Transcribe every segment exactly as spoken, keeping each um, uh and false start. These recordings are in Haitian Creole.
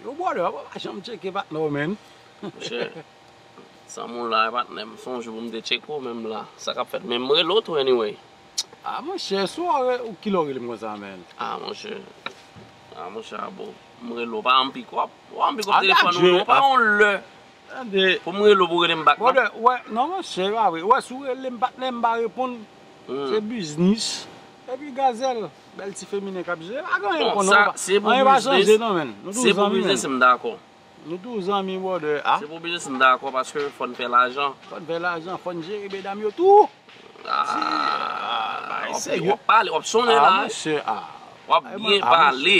Yo, brother, w pa janm tcheke patnè w, man. Monchè, san moun la, patnè m, se yon jou pou m te tcheke w menm la. Sa k ap fèt? Men m rele w tou, anyway. Ah, monchè, si w ore- ou kilè w rele m konsa, man? Ah, monchè. Ah, monchè, abo. M rele w, pa ann pikòp. Ou pa ann pikòp telefòn ou, non, pa yon lè. Tande. Pou m rele w pou w rele m back, non? Brother, wè, non, monchè, pa vre. Wè, si w rele m, patnè m pa reponn, se biznis. Epi Gazèl, bèl ti feminen k ap jere. Pa gen anyen konn non, pa- anyen pa chanje non, man. Nou toujou zanmi, man. Se pou biznis, m dakò. Nou toujou zanmi, brother. Ah. Se pou biznis, m dakò, paske fò n fè lajan. Fò n fè lajan, fò n jere medam yo tou. Ah, w ap pale, w ap sonnen la. Ah, monchè, ah. W ap byen pale.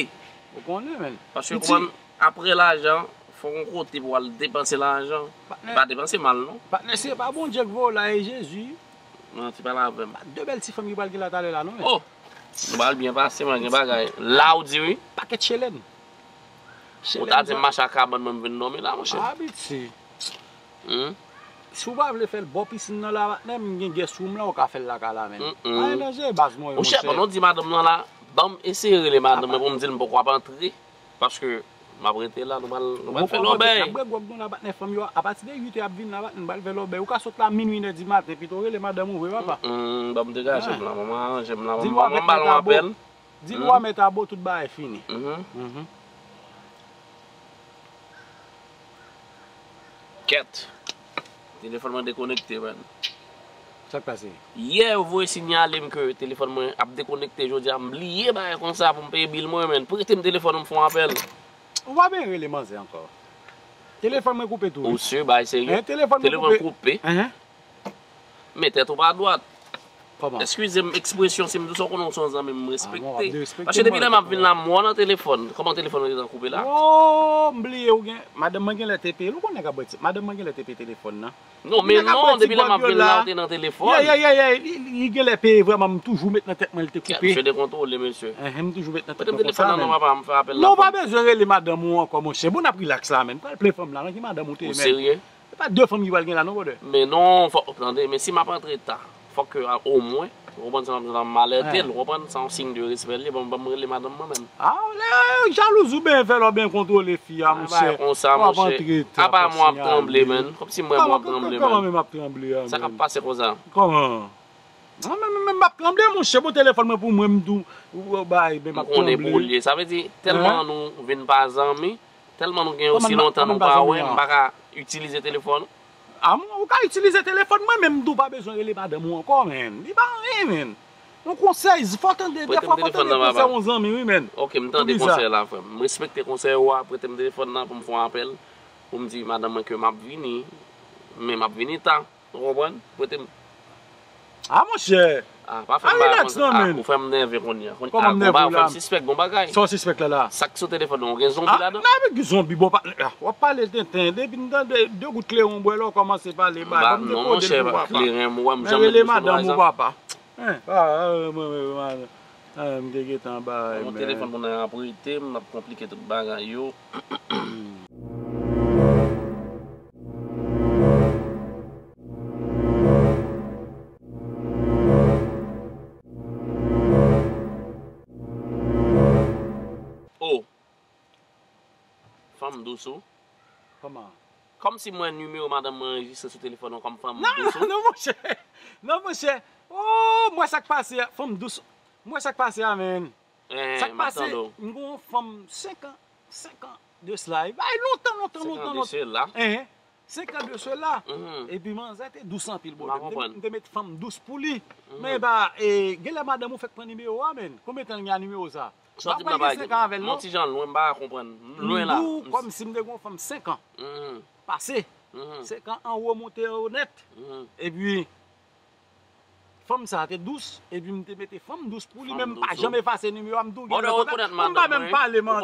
Ou konnen, man. Paske, konprann, apre lajan, fò w gon kote pou w al depanse lajan. Pa depanse mal, non. Patnè, se pa Bondye k voye w la, e Jezi. Manti, pale avè m. Pa de bèl ti fanm ki pral gen la talè la, non, men. Oh! Nou pral byen pase, man, gen bagay. La, ou di wi. Pakèt chelèn. Ou ta di m mache a kabann mwen, m vin dòmi la, monchè. Abitye. Si w pa vle fè l bò pisin nan la, patnè m, gen guest room la, ou ka fè l lakay la, man. Pa gen danje, baz mwen yo, monchè. Monchè, pandan w di madanm nan la, ban m eseye rele madanm mwen pou m di l m poko ap antre. Paske m ap rete la, nou pral, nou pral fè lòbèy. N ap bwè gwòg nou la, patnè, fanm yo, apati de uit è y ap vin la, patnè, nou pral fè lòbèy. Ou ka sot la minwi, inè di maten, pito rele madanm ou vre, papa. Ban m degaje m la, ban m aranje m la, ban m ba l yon apèl. Di l w a mèt abo, tout bagay fini. Kèt. Telefòn mwen dekonekte, man. Sa k pase? Yè, yo voye sinyale m ke telefòn mwen ap dekonekte jodi a. M bliye bagay konsa pou m peye bil mwen, man. Prete m telefòn ou, m fè yon apèl. Ou pa byen rele manzè ankò. Telefòn mwen koupe tou, wi. Ou si, bagay serye? Telefòn mwen koupe. Men tèt ou pa dwat. Kòman? Eskize m ekspresyon, si m di w sa, w konnen w se yon zanmi m respekte. Paske depi lè m ap vin la, m wè w nan telefòn. Kòman telefòn ou te koupe la? Oh, m bliye ou gen, madanm mwen genlè te peye l, ou konnen nèg ap bwè ti, madanm mwen genlè te peye telefòn nan. Non, men non, depi lè m ap vin la, ou te nan telefòn. Yè, yè, yè, yè, li genlè peye vrèman, m toujou met nan tèt mwen li te koupe. Mesye dekontwole, mesye. Enhen, m toujou met nan tèt mwen konsa, men. Prete m telefòn nan non, papa, m fè apèl la. Non, ou pa bezwen rele madanm ou ankò, monchè. Bon, n ap rilaks la, men. Pral plen fanm la, nan ki madanm ou te ye, men? Ou serye? Se pa de fanm ki pral gen la non, brother. Men non, fòk, tande, men si m ap antre ta, fòk ke, a, omwen, ou konprann sa m ap di la, m alète l, ou konprann, sa yon siy de respè l ye, ban m, ban m rele madanm mwen menm. A, lè jalouz ou byen fè lè w byen kontwole fi a, monchè. Konsa, monchè. Apa mwen ap tranble, man. Kòmsi mwen, mwen ap tranble, man. Kòman menm ap tranble a, man? Sa k ap pase konsa? Kòman? Mwen menm, menm, m ap tranble, monchè, bon, telefòn mwen pou mwen, m tou, ou bay, menm ap tranble. M konnen pou l ye. Sa vle di, tèlman nou vin pa zanmi, tèlman nou gen osi lontan nou pa wè, m pa ka itilize telefòn ou. A, ou ka itilize telefòn mwen, men m tou pa bezwen rele madanm ou ankò, man. Li pa anyen, man. Yon konsèy, fò tande, dèfwa fò tande konsèy yon zanmi, wi, man. Ok, m tande konsèy la, frè m. M respekte konsèy ou a, prete m telefòn nan pou m fè yon apèl, pou m di madanm mwen ke m ap vini, men m ap vini ta. Ou konprann? Prete m. A, monchè. A, pa fè m bagay konsa. A, ou fè m nève kounye a. Kòman m nève w la? Ou fè m sispèk gon bagay. Sa w sispèk la la? Sa k sou telefòn nan, ou gen zonbi ladan? A, men ki zonbi, bon, patnè, a, w ap pale tenten. Depi m tande de gout kleren w bwè la, w kòmanse pale bagay. Non, monchè, kleren m, ou wè m janm met bouch mwen nan sa. Rele madanm ou, papa. Hein, pa, a, mwen, mwen, mwen, a, m te gentan bay, men. Telefòn moun nan ap rete, m ap konplike tout bagay yo. Oh! Fanm dous ou. Kòman? Kòmsi m wè nimewo madanm mwen anrejistre sou telefòn ou kòm fanm dous ou. Non, non, monchè. Non, monchè. Oh, m wè sa k pase a. Fanm dous. M wè sa k pase a, man. Sa k pase, m gen yon fanm senk an, senk an de sila. E bay lontan, lontan, lontan, lontan. Senk an de sila? Enhen. Senk an de sila. Epi manzè te dous anpil, brother. M te, m te met fanm dous pou li. Men ba, e, genlè madanm ou fèk pran nimewo a, man. Konbyen tan l gen a nimewo sa? Sa w di m nan pa gen, m yon ti jan lwen, m pa ka konprann. M lwen la. M di w kòmsi m te gen yon fanm senk an pase. Senk an anwo monte anwo nèt. Epi, fanm sa a te dous, epi m te mete fanm dous pou li, men m pa janm efase nimewo a, m tou gen lè kontak. Ou pa menm pale, man.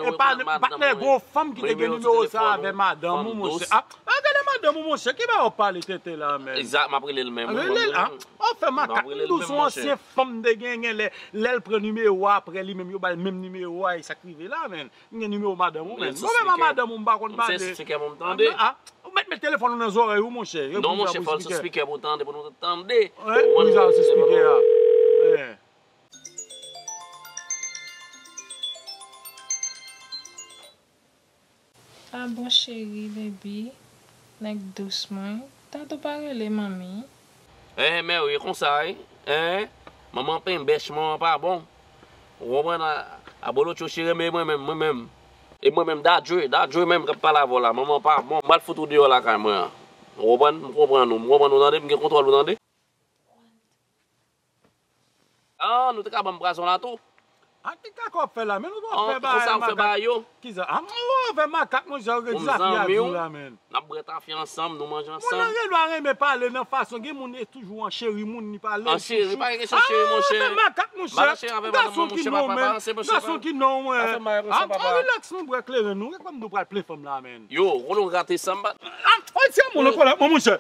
E pa, patnè, gon fanm ki te gen nimewo sa a avè madanm ou, monchè. A, gade madanm ou, monchè, ki bagay w ap pale tenten la, man? Egzak, m ap rele l menm. Rele l, a. W ap fè makak, m di w se yon ansyen fanm m te gen, gen lè, lè l pran nimewo a, apre li menm yo ba l menm nimewo a, e sa k rive la, man. M gen nimewo madanm ou, man. Mwen menm a madanm ou, m pa konn pale. M se sou kè mwen, m tande. A, ou mèt met telefòn ou nan zòrèy ou, monchè. Non, monchè, fò l sou spikè pou tande, pou nou tande. Wi, sa sou spikè a. Wi. Ah bon, cheri, baby, nèg dous mwen. Tande w pa rele manmi. Enhen, men wi, e konsa wi. Enhen, manman penbèch, manman pa bon. Ou konprann? A, abolotcho cheri, men mwen menm, mwen menm. E mwen menm, Dadjwe, Dadjwe menm k ap pale avè w la, manman pa bon. M pral fout ou deyò lakay mwen an. Ou konprann? M konprann ou, m konprann ou, tande, m gen kontwòl ou, tande. Ah, nou te ka ban m pwazon la tou. A ki kaka w ap fè la? Men nou t ap fè bagay makak. Kisa? A mwen ou fè makak, monchè, ou gen sa fi a di w la, men. N ap bwè tafya ansanm, nou manje ansanm. Moun nan gen dwa renmen pale nan fason, gen moun e toujou an cheri moun li pale. An cheri, pa gen kesyon cheri, monchè. Fè makak, monchè. gason ki non, men. Gason ki non, men. A, relax, nou bwè kleren, nou. Kòm nou pral plen fanm la, men. Yo, ou konnen w rate sa m pa. A, fò di a moun ankò la, monchè.